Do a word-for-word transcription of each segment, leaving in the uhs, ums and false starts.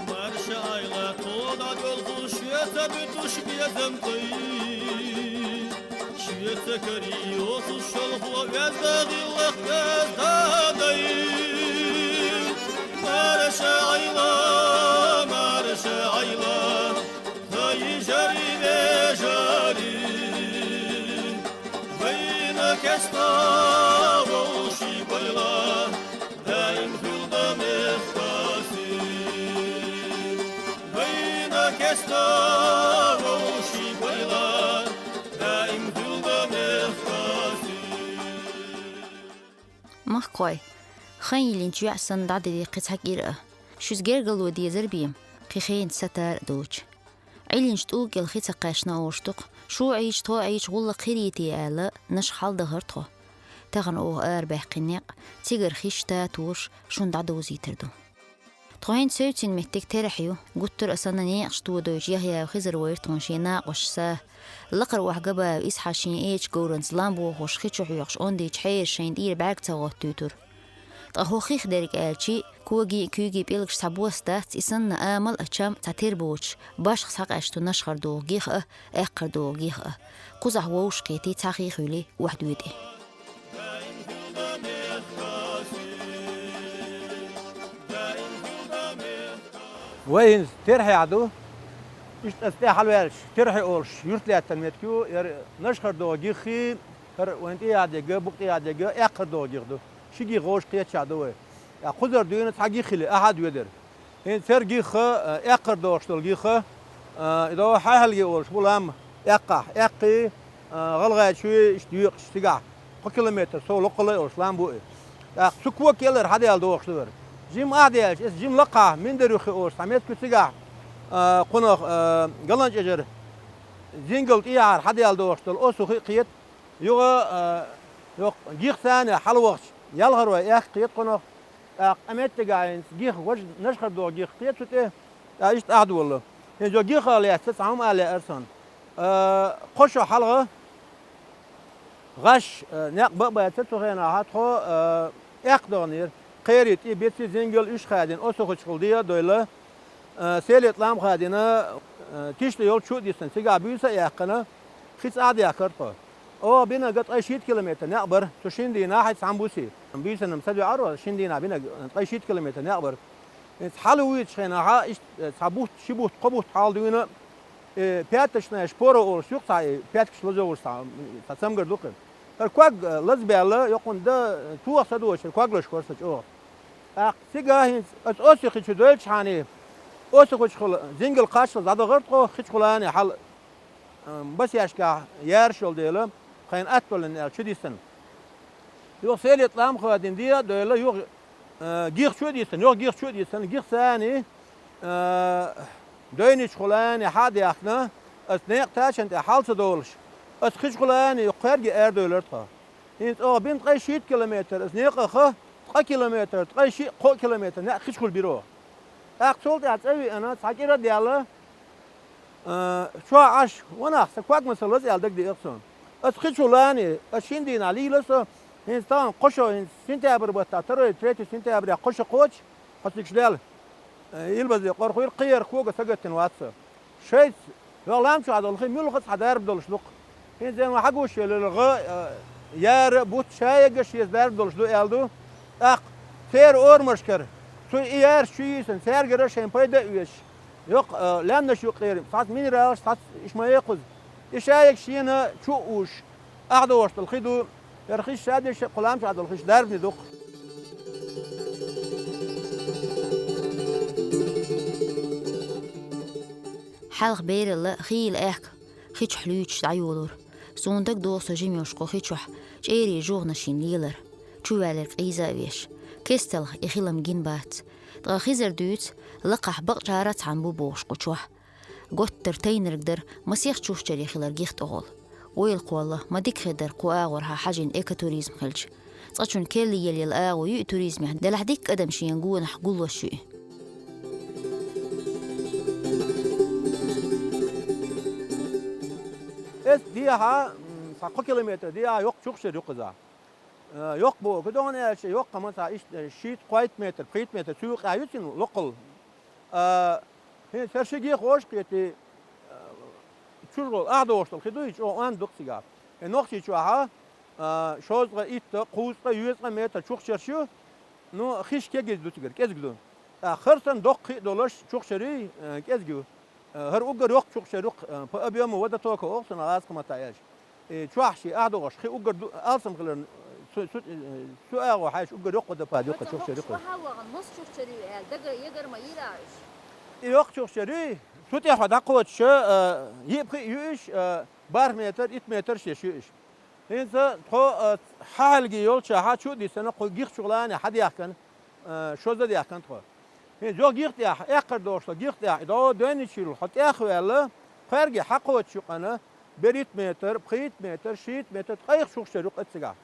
Марша айла тода гол шуьца битуш безам кой. Шуьца кари осу шалху вязда гилах вязда дай. Марша айла, марша айла. Хай жари ве жари. Вайна кеста волши байла. Даим хилда мехтаси. Вайна кеста волши байла. Даим хилда мехтаси. Махкой. Хайн йиллинчу яъсан дӀадили кхи цхьа кӀира. Шуьз гергало дезар бийм, кхи хенца сатар а доцу. Ӏиллинчу тӀулга кӀел хи ца кхаьчна олуш ду-кх, шу Ӏийча, тхо Ӏийча гӀуллакх хирийти аьлла, наша хьалдахара тхо. Тахана оха арабаьккхина некъ, цигара хиш, татуш шуна дӀадовзийтар ду. Тхо хӀинца севцина меттиг терахь ю, гуттар а санна некъаш тодойчу Яхъяев Хизар вайра тхуна шен накъош са. Лакхара охьа габаьлла иза хьан шен эчу говранца лам бохуш хи чу хьоькхуш ондийчу хьераш шайна тӀера бӀаьрг ца гӀоттуьйтура. Ткъа хӀокху хих дерг аьлчи, когий а, куьйгий пӀелгаш цхьа босса дац, и санна амал а, чам а цхьа тера боцуш, башха схьакъаьсту нашхара догӀу гих а, аьккхара догӀу гих а. Кхузахь вовшахкхетий цхьа хих а хуьлий, охьадоьтӀий. Вай хӀинца Терхьехь ду. Иштта аса тӀе хьалаваьлча, Терхье олуш юрт лаьттина меттиг ю, яра нашхара догӀу гиххий, хӀара вайн тӀехьа дегга, букъ тӀехьа дегга, аьккхара догӀу гих ду. Ши гих вовшахкхетачохь ду вай. ТӀаккха кхузара дуьйна цхьа гих хили, ахьа а доьдура. ХӀинца церан гихха, а, аьккхара догӀуш долу гихха, а, и догӀу Хьаьхьалге олуш бу лам, аьккхахь, аьккхий, а, ГӀалгӀайчуьй иштта доькъуш цигахь, кхо километр сов локхалла а йолуш лам бу и. ТӀаккха цу кога кӀелара хьадаьлла догӀуш ду хӀара. Жима ахьа даьлча, иза жима лакхахь, Миндар юххе олуш цхьа меттиг ю цигахь, а, кхунах, а, Галанчежара зингал тӀехьара хьадаьлла догӀуш долу осу хи а кхета, юха, а, йоккха гих царна хьалавахча, ялхарой аьхка кхета кхунах, тӀаккха къа меттигахь хӀинца гих, важа нашхара догӀу гих кхета цу тӀе, тӀаккха иштта ахьа долу. ХӀинца йо гихах лаьцна цхьа хӀума ала лаьара суна. А, кхо шо хьалха гӀаш, а, некъ бан а бацара цу хенахь, тхо, а, аьккха догӀанера. Кхерий, тӀе, беций, зингал уьш хадийна, осу хи чухула де а дойла, а, Селет лам хадийна, а, тишта йолчу а диссина, цигахь буьйса а яьккхина, хи цӀа а дехкара тхо. Оха бинарг ткъе шийтта километр некъ бара, цу шина дийнахь а цхьана буси. Буьйсанна ца дуьхьаро, шина дийнахь бинарг ткъе шийтта километр некъ бара. ХӀинца хьала вуьйцучу хенахь, иштта, а, цхьа бутт, ши бутт, кхо бутт хьалдуьйна, э, пяточная шпора олуш ю-кх цхьа, э, пяткаш лазо вуш цхьа, м, цхьа цамгар ду-кх. ХӀара ког, э, лазабаьлла, йоккхунна дан, э, тоха ца доцуш, хӀара ког лаш кора сан чӀогӀа. ТӀаккха цигахь хӀинца аса осу хи чу дойлучхьана, осу хи чухула зингал кхаччалц дӀадахара тхо, хи чухулана хьала, э, басешкахь яраш йолу дела, тхайна атта долу аьлла чу диссина. Юха Селет лам хадийна де а дойла, юха, э, гих чу а диссина, юха гих чу а диссина, гих царна, э, дойничхула хьа а даьхкина, аса некъа тачанна тӀе хьал ца долуш, аса хи чухула юха кхаьрга арадойлура тхо. ХӀинца оха бина ткъе шийтта километр аса некъах, ткъа километр, ткъе шиъ, кхо километр некъ хи чухула бира оха. ТӀаккха цул тӀаьхьа цӀа веана, цхьа кӀира а даьлла, а, чохь Ӏаш, ванах, сан ког ма ца лаза аьлла дагадеара суна. Аса хи чу лани, аса шина дийнахь лийла со, хӀинца тахана кхо шо, хӀинца сентябрь баттахь, второй, третий сентября кхо шо кхочу, хьо цига лел. Э, илбазе къорхуьйра, кхиера кога сагатдина вац со. Шайца, йо лам чохь долу хи муьлхха цхьа дарба долуш ду-кх. ХӀинца ван хьагуш елира гӀа, э, яра, бутт шаерга шеца дарба долуш ду аьлла ду. ТӀаккха церан орамашкара, цу и яраш чу йийсина, цаьргара шайн пайда а оьцуш, йоккха, э, лаьмнаш юккъера, цхьацца минералаш, цхьацца иш ма яй кхуза. И шаерг шена чу а уьш, ахьа догӀуш долу хи ду, хӀара хиш ша деш, кху лам чохь долу хиш дарбане ду-кх. Хьалха бералла хийла аьхка хи чохь луьйчуш дӀайолура. Суна дагадогӀу со жима йолуш кху хи чохь чӀерийн жугӀанашна лелар. Чу ваьлларг къийза а веш, кесталгӀа и хи лам гина бац. Ткъа Хизара дуьйцу, лакхахь бакъ чара а цхьаьна бу бохуш кху чохь. Готтара тайнарг дара масех чухчаре хилар гих тӀехула. Ойла кхолла, ма дика хир дара кху агӀор хьан хьажийна экотуризм хилча. Цкъачунна керла елла агӀо ю и туризмехь, делахь дикка адам шена гонах гуллуш ю и. Дехьа, м, цхьа кхо километр дехьа йоккха чухчара ю кхузахь. Э, йоккха боху, кху догӀна аьлча, йоккха ма цхьа иштта, э, шийтта, кхойтта метр, пхийтта метр, цу юкъахь ю цуьнан локхал. А, хӀинца хӀара ши гихош кхетий, а, чужгӀол ахь догӀуш долу хи дуй, чӀогӀа онда ду-кх цигахь. И Нохчийчохьа, а, шовзткъа итт, кхузткъа, йоьзткъа метр чухчарш ю, ну, хиш кегийча ду цигара, кӀезиг ду. ТӀаккха хӀара санна доккха хи а долуш чухчар юй, а, кӀезиг ю. А, хӀара уггар йоккха чухчар ю-кх, а, по объёму водотока олу цунах гӀазкхийн маттахь аьлча. Э, чохь шен ахь догӀуш, хи уггар ду, алсам хиларна, цу, цу, э, цу агӀо хьаьжча уггар йоккха водопад ю-кх, чухчар ю-кх. Ваха вахана, мос чухчар ю аьлла, дага ягар ма йира уьш? И йоккха чухчар юй, цу тӀехь хьо дӀакхочуш, э, йиъ-пхиъ ю уьш, э, барх метр, итт метр шеш ю уьш. ХӀинца тхо, э, хьан хьалхе йолчохь чу а дисина, кху гихчух лаьцна хьан дехкан, э, шозза дехкан тхо. ХӀинца йо гих тӀехь, эккхар догӀуш долу гих тӀехь, и дӀо доьнначул хьо тӀех а ваьлла, кхаьрге хьан кхочуш ю-кх, берхӀитта метр, пхийтта метр, шийтта метр, ткъайх чухчар ю-кх цигахь.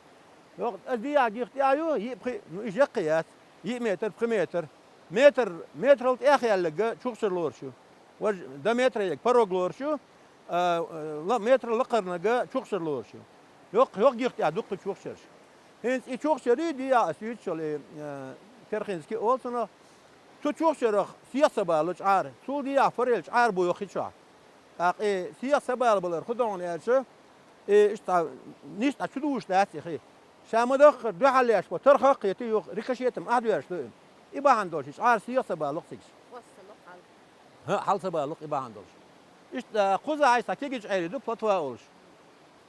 Йо, аса дехьа гих тӀехь ю, йиъ-пхиъ, ну, уьш яккхий яц, йиъ метр, пхи метр. Метр, метрал тӀех яьлларг чухчар лоруш ю. Важа дан метр яьлларг порог лоруш ю, а, ла-, метр лакхарниг чухчар лоруш ю. Йоккха, йоккха гих тӀехь ду-кх чухчарш. ХӀинца и чухчар юй дехьа аса юьйцуш йолу, и, а, Терхинский олу цунах. Цу чухчарах сиха ца бала чӀара. Цул дехьа форель чӀара бу йо хи чохь. ТӀаккха и сиха ца бала балар хӀун ду аьлча, и иштта нисса чу дуьсуш дац и хи. Ша ма-даккхара дуьхьал леш бо, тархах а кхетий, юха рикошетом ахь доьрзуш ду и. И бахьана долуш и чӀара сиха ца бала-кх цигахь. ХӀаъ, хьал ца бала-кх и бахьана долуш. Иштта, а, кхузахь цхьа кегийчу Ӏер ю, плотва олуш.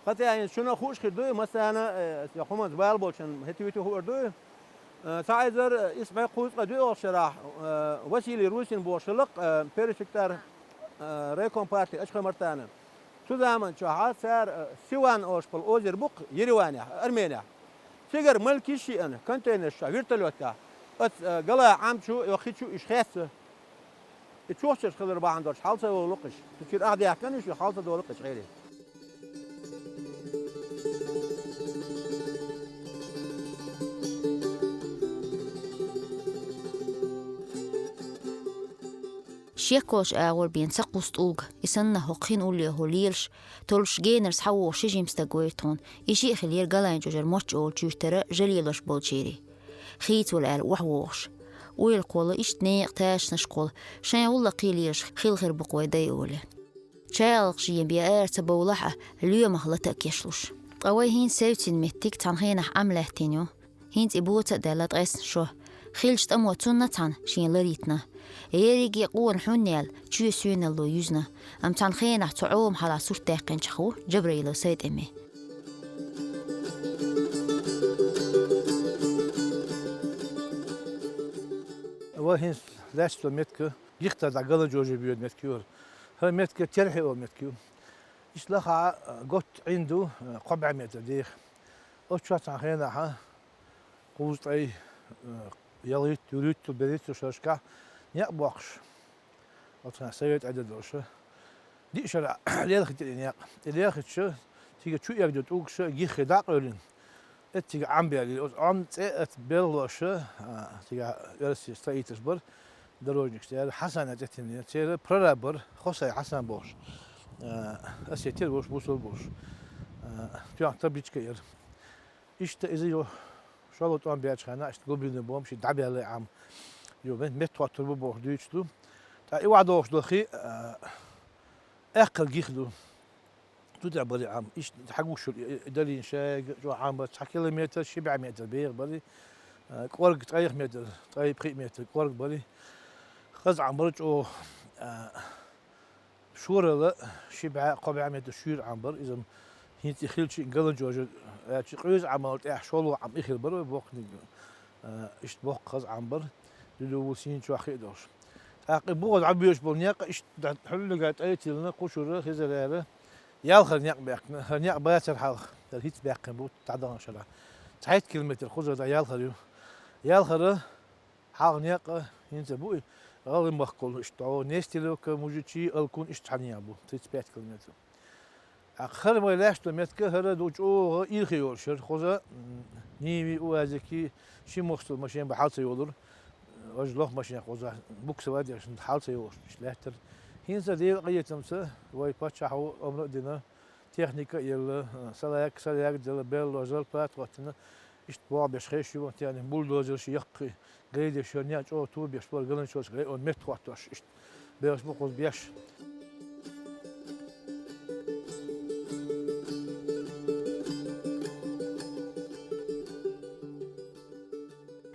Хотя хӀинца шуна хууш хир ду и, массарна, э, я хӀуманца бала болчарна хӀета вуьту хуур ду и. Э, цхьа эзар, э, исс бӀе кхузткъе доьалгӀачу шарахь, э, Василий Русин бохуш хилла-кх, э, первый секретарь, э, райком партии Ачхой-Мартана. Цу заман чохь цара, э, Сиван олуш болу озеро бу-кх Ереванехь, Арменехь. Цигара мальчик шиъ а контейнерш чохь, вертолётехь, оцу, э, гала Ӏам чу, йо хи чу уьш хецна. И чухчарш хилар бахьана долуш хьал ца волу-кх уьш. Цу чуьра ахь даьхкина уьш, хьал ца долу-кх уьш Ӏере. Шек волчу агӀор бен ца кхуссу тӀулга, и санна хӀокху хин уллехула лелаш, толлуш генара схьавогӀуш ши жима стаг вайра тхуна, и шиъ хиллера Галайн чӀожара Моча олучу юьртара жа лелош болчеран. Хийцавала аьлла охьавогӀуш. Ойла кхолла иштта некъа ташанаш кхолла, шайн гӀуллакхе лелаш хилла хир бу-кх вай дай олий. ЧагӀалгӀа жима бен ара ца бовлахь а, лоьмах лата а кечлуш. Ткъа вай хӀинца севцина меттиг цхьана хенахь Ӏам лаьттина ю. ХӀинца и боца а даьлла ткъесна шо. Хиллачу тӀамо цунна цхьаьна шена ларйитина. Ерриге а къона хьунна яьлла, чоь соьналло юьзна. Амма цхьана хенахь цу Ӏома хьалха сурт даьккхинчех ву Джабраилов Сайтӏеми. Вай хӀинца лаьтташ долу меттиг гихтара дӀа Галанчожа боьду меттиг ю хӀара. ХӀара меттиг Терхье олу меттиг ю. Иштта лахахь готта Ӏин ду, кхо бӀе метр деха. Оцу чохь цхьана хенахь кхузткъе, э, ялхийтта, вуьрхӀитталла, берхӀитталла шерашкахь некъ боккхуш, оцу хенахь совет Ӏедал долуш, диъ шара лелхийтира и некъ. И лелхийтича, цига чу эгна тӀулгаш гиххе дӀа а къевлина, эццига Ӏам баьлла. Оцу Ӏамна цӀе а белхалоша, а, цига оьрсийн строителаш бара, дорожникаш дара, Хьасан а цӀе тиллина. Церан прораб бара, Хосай Хьасан бохуш. А, осетин ву, бусалба ву. А, тоьхна табличка яра. Иштта иза ю, шолгӀа тӀом бечу хенахь, иштта глубинный бомба шиъ дӀабаьлла Ӏам. Ю, мет-, меттахӀоттар бу бохуш дуьйцуш ду. Ткъа и охьадогӀуш долу хи, а, аьккхар гих ду. Цу тӀехь бара Ӏам. Иштта хьагуш йолу и, и далийна шайга чӀогӀа Ӏам бара. Цхьа километр, ши бӀе метр беха бара. А, кӀорга ткъайх метр, ткъе пхиъ метр кӀорга бара. Хаза Ӏам бара чӀогӀа. А, шоралла ши бӀе, кхо бӀе метр шуьйра Ӏам бара, иза-м хӀинца и хилча а Галанчожа аьлча, къуьйсу Ӏамал тӀехь шолгӀа Ӏам и хир бара, боккханиг, а, иштта боккха хаза Ӏам бара, дуьллу ву сийна чохь хи а долуш. ТӀаккха и бухахь дӀабоьдуш болу некъ иштта хьуьллуьнга тӀе а тиллина, кху шура хезарара, ялхара некъ баьккхина, хӀара некъ бацар хьалха, хӀара хӀинца баьккхина бу дӀадаханчу шарахь. Цхьайтта километр кхузара дӀа ялхара ю. Ялхара, хьалха некъ а хӀинца а бу и, ГӀалгӀай-Махкал иштта дӀо, Нестеровка, Мужичи, Алкун иштта цхьаьна бу, тридцать пять километр. ТӀаккха хӀара вай лаьтташ долу меттиг хӀара ду чӀогӀа ирхи йолуш яра, хӀоза, м, Нивы, УАЗики, ши мостагӀа машен бан хьал ца йолура, важа лоха машен хӀоза, буксовать деш хьал ца йолуш иштта лаьттара. ХӀинца Делан къинхетамца вай паччахьо омра а дина, Техника а елла, салаг, салаг а делла, белла, зарплата а хоттина, иштта боху беш хезаш ю, вон тяни бульдозерш яккхий, гайдеш йо, неӀ чӀогӀа ту беш, бара галанчоцу гай он метта хӀоттош, иштта белаш бу кхуза беш.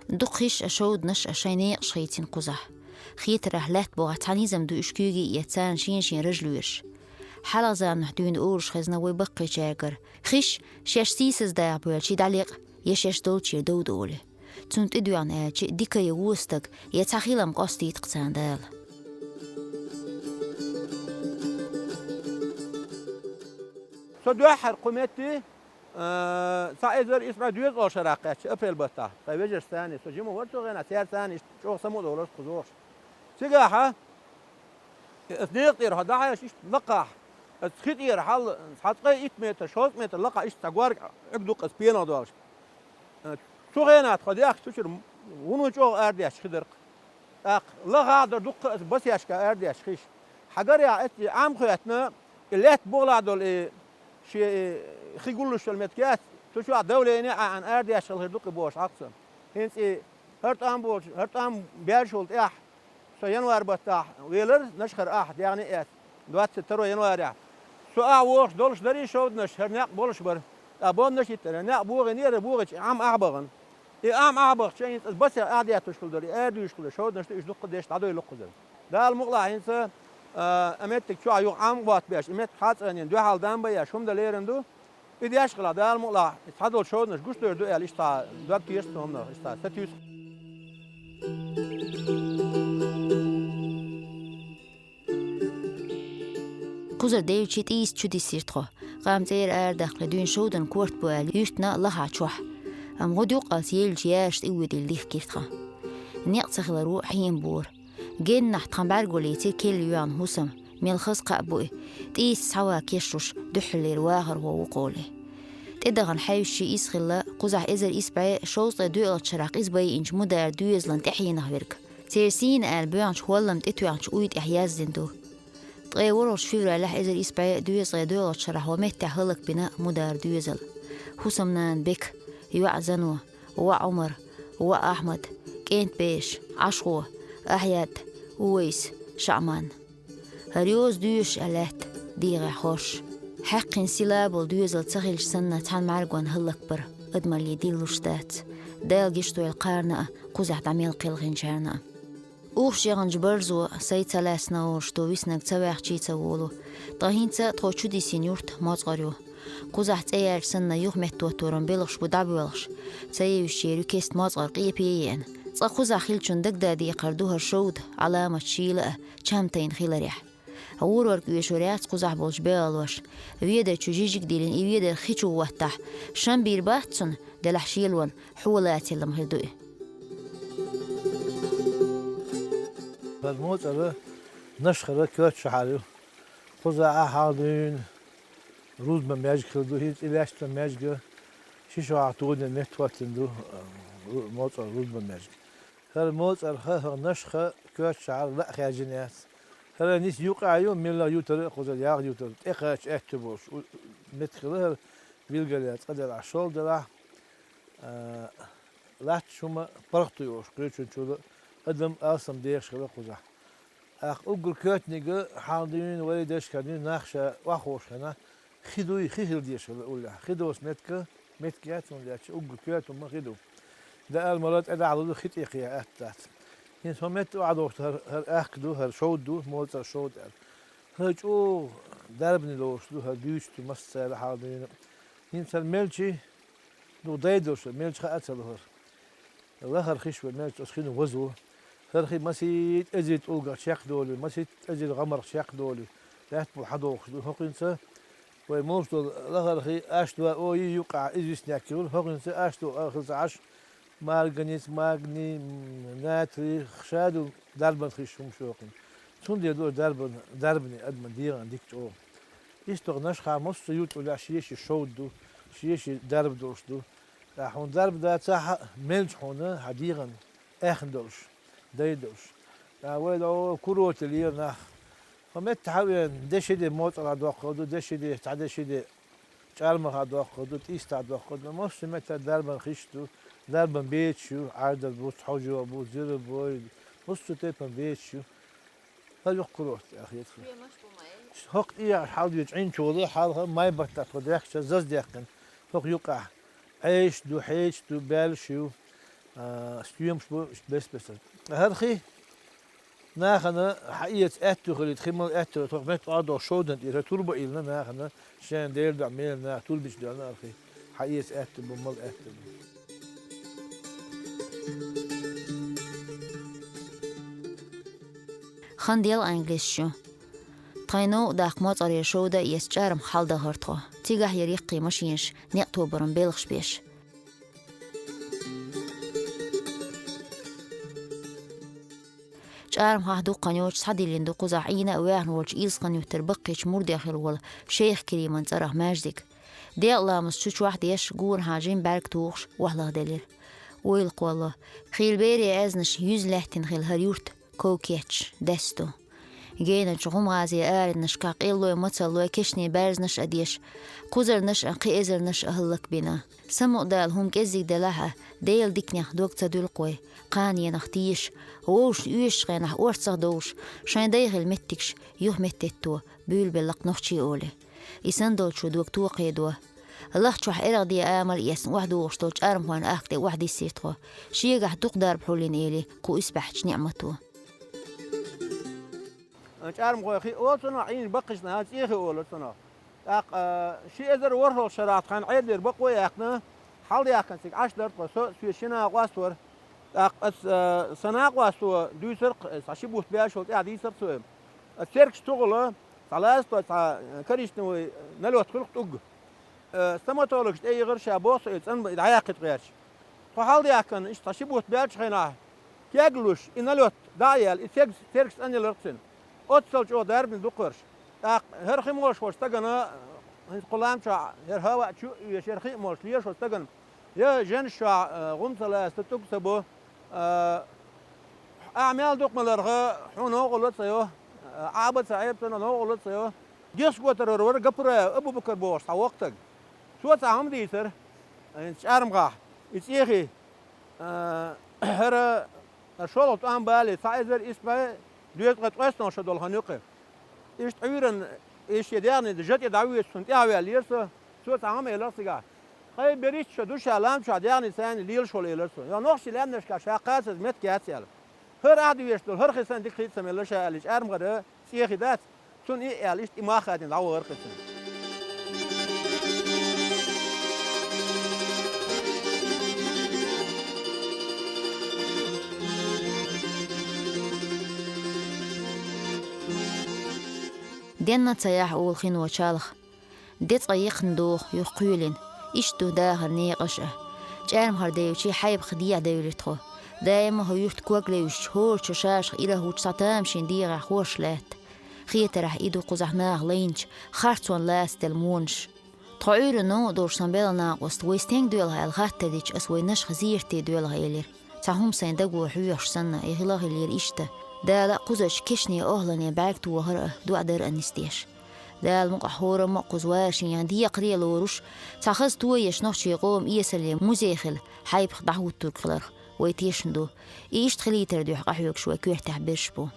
Дукха хиш а, шовданаш а шайн некъаш хийцина кхузахь. Хетарехь, лаьтта богӀахь цхьа низам ду уьш куьйга а эцна, царна шен-шен раж лоьраш. Хьалха заманахь дуьйна олуш хезна вай баккхийчаьргара: хиш шаьш сийсаздаха боьлча дӀалекъа, я шаьш долчуьра довда олий. Цунна тӀедоьгӀна аьлча, дика я вон стаг, я цхьа хилам къоастийта-кх царна Дала. Со дуьххьара кху метте, а, цхьа эзар исс бӀе доьзткъа шарахь кхаьчча, апрель баттахь, тхан вежаршца цхьаьна, со жима вара цу хенахь, цаьрца цхьаьна иштта чӀогӀа самукъадолуш кхузахь. Цигахь, аса некъа тӀера хьо дӀахьаьжча, иштта лакхахь, аса хи тӀера хьал, цхьа цкъа итт метр, шовзткъа метр лакхахь иштта цхьа горга Ӏуьрг ду-кх аса пенах долуш. Цу хенахь тхо дехча, цу чуьра вуно чӀогӀа арадетташ хи дара-кх. ТӀаккха лахахь а дара дуккха а аса басешка арадетташ хиш. Хьагарехь, эццахь Ӏам хоьттина, и лаьтта бухахь долу и шен и хи гуллуш йолу меттиг яц, цу чохь давление а Ӏаьхьна арадетташ хила хир ду-кх и бохуш хьакха со. ХӀинца и хӀара тӀом болчу, хӀара тӀом баьржаш волу тӀехь, со январь баттахь велара, Нашхара ахь дегӀне а эцна, двадцать второй январехь. Со ахь вогӀуш долуш дарий шовданаш, хӀара некъ болуш бара. Ткъа бомбанаш хӀиттира, некъ богӀийнера, богӀича Ӏам ахь бахана. И Ӏам ахь бахча, хӀинца аса басех ахь детташ хила дара, и арадуьйш хила дара, шовданаш ду, уьш дуккха а дешна дӀадойла-кх кхузара. Дала мукъалахь хӀинца, а, и меттиг чохь юха Ӏам а боттабеш, и меттиг хьацӀанийн дуьхьал дам бан еш хӀума дан лерина ду. И деш хилахь, Дала мукъалахь, и цхьадолчу шовданаш гуш дер ду аьлла, иштта дог тешна цу хӀуманах, иштта сатуьйсу. Кхузара девлча тӀийса чу дисира тхо. Къам цӀера арадаккхале, дуьйна шовдан корта бу аьлла, юьртана лахахь чохь. Амма гӀуда юккъалц еллачу яьржа тӀе воьдийла дихкира тхан. Некъ ца хиларо хьема бора. Геннахь тхан бӀаьрго лецира керла йоьгӀна хӀусам, мел хаза кхаъ бу и, тӀийса схьаван кешнаш дуьххьарлера вахархо ву-кх олий. ТӀедахана хьаьвсича иза хилла, кхузахь эзар исс бӀе шовзткъе доьалгӀачу шарахь къиза байинчу Мудара доьзалан тӀаьхьенах верг. Церан сийна аьлла боьхначу хӀолламна тӀетоьхначу уй тӀехь яздина ду. Ткъе ворхӀалгӀачу февралехь эзар исс бӀе доьзткъе доьалгӀачу шарахь вон меттехь хӀаллакбина Мудара доьзал. ХӀусамнана Бека, йоӀ Зано, воӀ Ӏумар, воӀ Ахьмад, кӀентан бераш: Ӏашхо, Ахьяд, Увайс, ШаӀман. ХӀара йоза доьшуш а лаьтта дегӀехь хорш. Хьаькхна сила болу доьзал ца хилча санна, цхьана мӀаьргонна хӀаллакбар адамалле диллуш дац. Дала гечдойла кхарна а, кхузахь дӀа мел кхелхинчарна а. Ухуш яханчу барзо, сай ца лаьцна олуш ду, виснарг ца ваьхча ца волу. Ткъа хӀинца тхо чу дисина юрт МоцӀгӀар ю. Кхузахь цӀе яьлча санна, юха меттаоттаран белхаш бу дӀабоьлхуш. Ца евзачеран кеста МоцӀгӀар къепе а еана. Цкъа кхузахь хиллачун дагадедар ду хӀара шовда, Ӏаламат шийла а, чам тайна хиларехь. ГӀурорг оьшур яц кхузахь болчу белхалоша. Ведар чу жижиг диллина, и ведар хи чу хӀоттахь, шам бийр бац цунна, делахь шелонна хьо лацалла хир ду и. ХӀара МоцӀгӀар Нашхара коьртачу шахьар ю. Кхузахь хьалха дуьйна рузбан маьждиг хилла ду, хӀинца и лаьттан маьждиг ши шо хьалха тодина меттахӀоттийна ду, МоцӀгӀар рузбан маьждиг. ХӀара МоцӀгӀар, хӀара Нашха коьртачу шахьар лаа хаьржина яц. ХӀара ниса юкъахь ю, мелла ютара а кхузара, ялх ютара, тӀекхача аьтту болуш у-, меттиг хилла хӀара, билгалъян цкъа делахь, шолгӀа делахь, а, латташ хӀума паргӀато йолуш, кхечун чуьра адам алсам дехаш хилла кхузахь. ТӀаккха уггар коьртаниг хьалха дуьйна вай дешкара дуьйна нах ша охьахууш хенахь, хи дуй, хи хила дезаш хилла уллехь. Хи доцу меттиг, меттиг яц, хӀунда аьлча уггар коьрта хӀума хи ду. Дала мала тӀедахьа лур ду, хи тӀе кхехьа атта дац. ХӀинца хӀун метта охьадохуш ду, хӀара, хӀара аьхка ду, хӀара шовда ду, МоцӀгӀар шовда аьлла. ХӀара чӀогӀа дарбане лоруш ду, хӀара буьйцуш ду массарна хьалха дуьйна. ХӀинца хӀара мелчи, ну, дайдолуш, мелча хаа ца ло хӀара. Лахара хиш вай мелча оцу хино вазо. ХӀара хи масийтта эзар тӀулгах чекхдолий, масийтта эзар гӀамарх чекхдолий, лаьтта бу хьадохуш ду. ХӀокхуьнца вай молуш долу лахара хи аш два о йи юкъахь известняк йолу, хӀокхуьнца аш два о хила ца Ӏаш, марганец, магний, м, натрий, ша ду дарбан хиш хӀумаш йохийна. Цундела ду дарбан, дарбане адаман дегӀан дика чӀогӀа. Иштта Нашхахь массо а юрт уллехь шен-шен шовда ду, шен-шен дарба долуш ду. Ткъа хьуна дарба дацахь а, мелча хьуна хьан дегӀан аьхна долуш, дайдолуш. Ткъа вай дӀо курорте лела нах, Ма метта хьавеана, деши де моцӀалахь доккхал ду, деши де, цхьа деши де чӀармахахь доккхал ду, тӀистахь доккхал ду. Массо а метта дарбан хиш ду, дарбан бецаш ю, Ӏардар бу, цхьожо бу, зира бой, массо а тайпан бецаш ю. ХӀара юха курорт тӀе а хетар. ХӀокху тӀехь хьалдоьжу Ӏинчул хьалха май баттахь тхо даьхкича заза даьккхина. ХӀокху юкъахь Ӏешаш ду, хьечаш ду, баьллаш ю, а, стоьмаш бу, иштта бес-бесара. ХӀара хи нахана хьаэца аьтту хилийта, хи мала аьтту, тхох метта охьадогӀуш шовдан тӀера турба а йиллина нахана, шайна дера дуьхьа мела наха турбанаш доьллина хӀара хи. Хьаэца аьтту бу, мала аьтту бу. Хан делкъа Ӏаьнгалеш ю. Тхайн новкъа даккха моцӀарера шовда а эца чӀармах хьалдахара тхо. Цигахь яра яккхий машинаш, некъ тобаран белхаш беш. ЧӀармахахь дукха хан йоцуш схьадиллина ду кхузахь Ӏийна а ваьхна волчу Илсхан-Юьртара Баккхийчу мурдех хилла волу Шайх-Кериман цӀарах маьждиг. Декъа ламаз чу чохь а деш, гонахьа жима бӀаьрг тухуш, охьалахделира. Ойла кхоллало. Хийла берийн аьзнаш юьзна лаьттина хилла хӀара юрт ков кечъеш, даьсса ду. Геначу гӀум-гӀазийн аренашкахь къеллой, мацаллой, кешнийн баьрзнаш а деш, кхузарнаш а, кхин эзарнаш а хӀаллакбина. Самукъадала хӀума кӀеззиг делахь а, Делан диканех дог ца дуьллу-кх вай, кханенах теша, вовшашна оьшучу хенахь орцах а довш, шайн дайхила меттигаш юха меттетто, буьйлабелла-кх нохчий олий. И санна долчо дог токхийдо. Лахчохь эргӀа де амал а эцна охьадогӀуш долчу чӀармхойн ахка тӀе охьадиссира тхо. Шегахь дукха дарба хьулйина, эли, кху исбаьхьчу ниӀмато. ЧӀармхойн хи олу цунах, Ӏийначу баккхийчу нахана цӀен хи олу цунах. ТӀаккха, а, ши эзар ворхӀалгӀачу шарахь тхайна Ӏедалера бакъо а яьккхина, хьалдаьхкина цига Ӏаш дара тхо, со, соьца ши накъост вара. ТӀаккха аса, а, сан накъосто дуьйцура-кх, цхьа ши бутт баьллачул тӀаьхьа дийцира цо. Аса цергаш тухула, цхьа ластой, цхьа, а, коричневый налёт хуьлу-кх тӀулг. Э, стоматологаш тӀе йигира ша боху со и цӀанбан и дӀаяккхийта гӀерташ. Тхо хьалдаьхкина, иштта цхьа ши бутт баьллачу хенахь, кеглуш, и налёт дӀа а яьлла, и цергаш, цергаш цӀанъялара-кх цуьнан. Оццал чӀогӀа дарбина ду-кх хӀорш. ТӀаккха хӀара хи молуш волчу стагана, хӀинца кху лам чохь, хӀара хӀаваъ чу а оьшуш, хӀара хи а молуш лелаш волчу стагана, я жинаш чохь, э, гӀум ца ласта, тӀулг ца бо, э, ахь мел дукха маларх, хьуна новкъарло а ца йо, э, Ӏаба а ца Ӏеба, цунах новкъарло а ца йо. Гихсготарара вара Гапураев Абу-Бакар бохуш цхьа воккха стаг. Цо цхьа хӀума дийцира, хӀинца чӀармахахь, и цӀен хи, а, хӀара шолгӀа тӀом бале, цхьа эзар исс бӀе дезткъе ткъайоьсналгӀа шо долу хан ю-кх и. Иштта Ӏуьйранна и шен дегӀаний жа тӀе дӀавоьдуш цунна тӀаьхьаваьллера со, цо цхьа хӀума элира цигахь. Ткъе берхӀитта шо ду ша лам чохь дегӀаний царна лелаш волу, элира цо. Йо, нохчийн лаьмнашкахь ша кхачаза меттиг яц аьлла. ХӀара ахь доьшуш долу, хӀара хи санна дика хир ца мелла ша аьлла, и чӀармхара цӀен хи дац, цунна и а аьлла, иштта и мах а хадийна дӀавахара-кх цунна. Денна ца яхь олу хино чалха. Де цкъа йихна доху юха кхоьлина. Иштта ду дахаран некъаш а. ЧӀармхара девлчи, Хьайбах дехьа девлира тхо. Даима а хӀокху юьртан ког левзачу, хӀора чу шаьш ирахь хӀуттуш цхьа тамашийна дегӀехь хорша лаьтта. Хетарехь, и ду кхузахь наха лайначу харцонна лацаделла монаш. Тхо Ӏуьйранна новкъа долуш сан белхан накъоста вай стенга доьлху аьлла хаттар дича, ас вай нашха зерате доьлху элира. Цхьа хӀума сайн даго хьоьхуш санна, и хила а хиллера иштта. Дала а кхузарчу кешнийн охӀлане бӀаьрг тохар а, доӀа дар а нисдеш. Дала мукъахь хӀораммо а кхуза ваша ян декхаре а лоруш, цхьа хаза тоеш нохчийн къоман эсалан музей хила, Хьайбах дӀахӀуттург хиларх, вай тешна ду. И иштта хилийтарна дуьхьа къахьоьгуш вай коьртехь берш бу.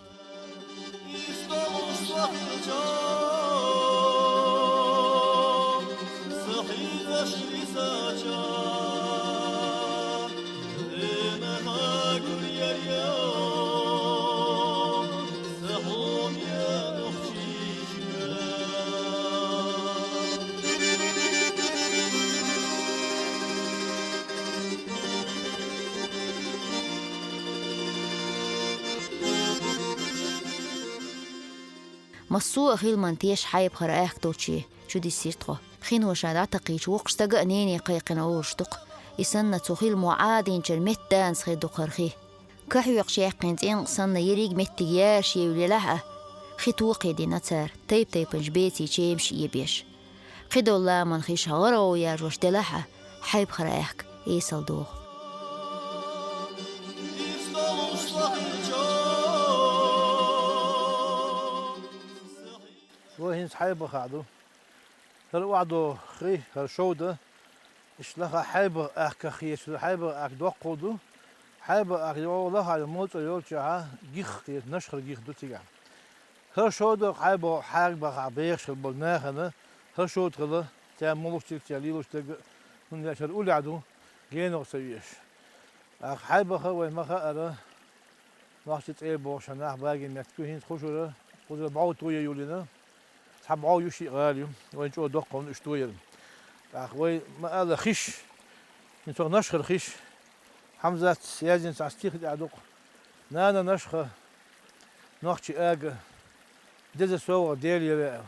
Массо а хиламан теш Хьайбахара аьхка долче чудиссира тхо. Хино ша дӀатакхийча, воккхачу стага а нене кхайкхина олуш ду-кх. И санна, цу хиламо Ӏадийначара метта данца хир ду-кх хӀара хи. Ка хьоькхуш яьккхина цӀенкъа санна ерриг меттиг яьржа евллехь а, хи токхийдина цара, тайп-тайпанчу бецийн чемаш а эбеш. Кхидолу ламан хиш гӀара-гӀов яржош делахь а, Хьайбахара аьхка эсала догӀу. Вай хӀинца Хьайбахахь ду. ХӀара охьадогӀу хи, хӀара Шовда, иштта лаха Хьайбах-Акхах хеташ ду, Хьайбах-Акх доккхал ду. Хьайбах-Акх йогӀу лаха йолу моцӀар йолчохь гих кхета, Нашхара гих ду цигахь. ХӀара Шовда Хьайбах-Акхах бехаш хилла болу нахана хӀара Шовда хилла, цара муьлхачу дерг, цара лелош дерг, хӀунда аьлча хӀара уллехь ду, генах ца везаш. ТӀаккха Хьайбаха вайна ма хаъара, нохчийн цӀера бохуш нах багийна меттиг ю, хӀинца кхушара, кхузара бӀов тоян юьллина, цхьа бӀов ю, шиъ гӀала ю, вайна чӀогӀа доккха хӀума уьш тояр. ТӀаккха вай ма-аллара хиш, хӀинца хӀокху Нашхара хиш, Хьамзатс яздина цхьа стих тӀехь ду-кх: «Нана Нашха, нохчийн ага, деза совгӀат Дела яра», — аьлла.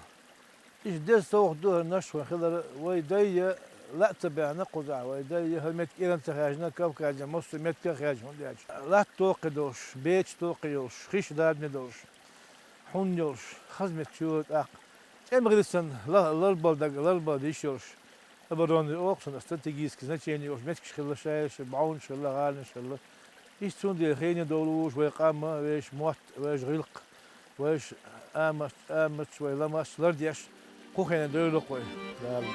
Иштта деза совгӀат ду хӀара Нашха вайна хилар, вай дайша лаа ца баьхна кхузахь, вай дайша хӀара меттиг эрна ца хаьржина, Кавказехь массо а меттиг а хаьржина, хӀунда аьлча латта тоххе долуш, беча тоххе йолуш, хиш ладаме долуш, хьун йолуш, хаза меттиг йора тӀаккха. ТӀеман гӀирсаца ла-, ларбала даг, ларбала йиш йолуш, оборонный олу-кх цунах, стратегический значение йолуш меттигаш хилла шайша, бӀовнаш хилла, гӀаланаш хилла. Иштта цундела хене довлуш вай къам, вешан мотт, вешан гӀиллакх, вешан амат-, аматаш, вай ламасташ лардеш, кху хене девлла-кх вай, Дала.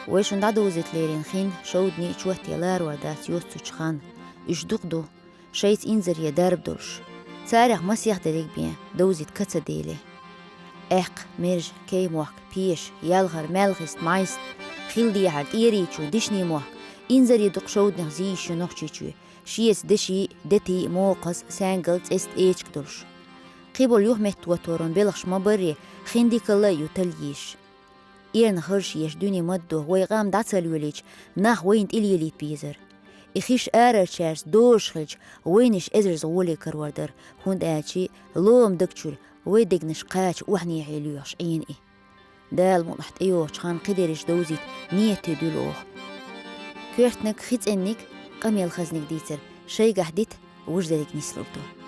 Вай шуна дӀадовзийта лерина хин Шовдане чотте ларор дац йоццучу ханна. Уьш дукха ду, шайца инзаре дарба долуш. Царех масех дерриг бен довзийта ка ца делира. Аьккха, Мержа, Кей-Мохк, Пеша, Ялхара, Маьлхист, Майст, Хилдехьара, ТӀерийчу, Дишни-Мохк, инзаре дукха Шовданех зийш ю Нохчийчоь, шеца деши, дети, мокхаза, саьнгал, цӀеста, эчиг долуш. Кхиболу юхаметтахӀотторан белхаш ма-барра, хин дикалла а ю талла езаш. Эрна хӀорш еш дуьне ма-ддо, вай къам дӀа ца лоьлийча, нах вайна тӀе лелийта безара. И хиш арарчаьрца дозуш хилча, вайна уьш эзарза гӀоле карор дара, хӀунда аьлча лома даг чуьра вай дегнаш кхача охьанехье лоьхуш Ӏийна и. Дала мукъалахь тӀейогӀучу ханна кхидерриш довзийта нийят дуьллу оха. Коьртаниг, хи цӀенниг, къамел хазниг дийцар шайгахь дита, вуьш дерриг нислур ду.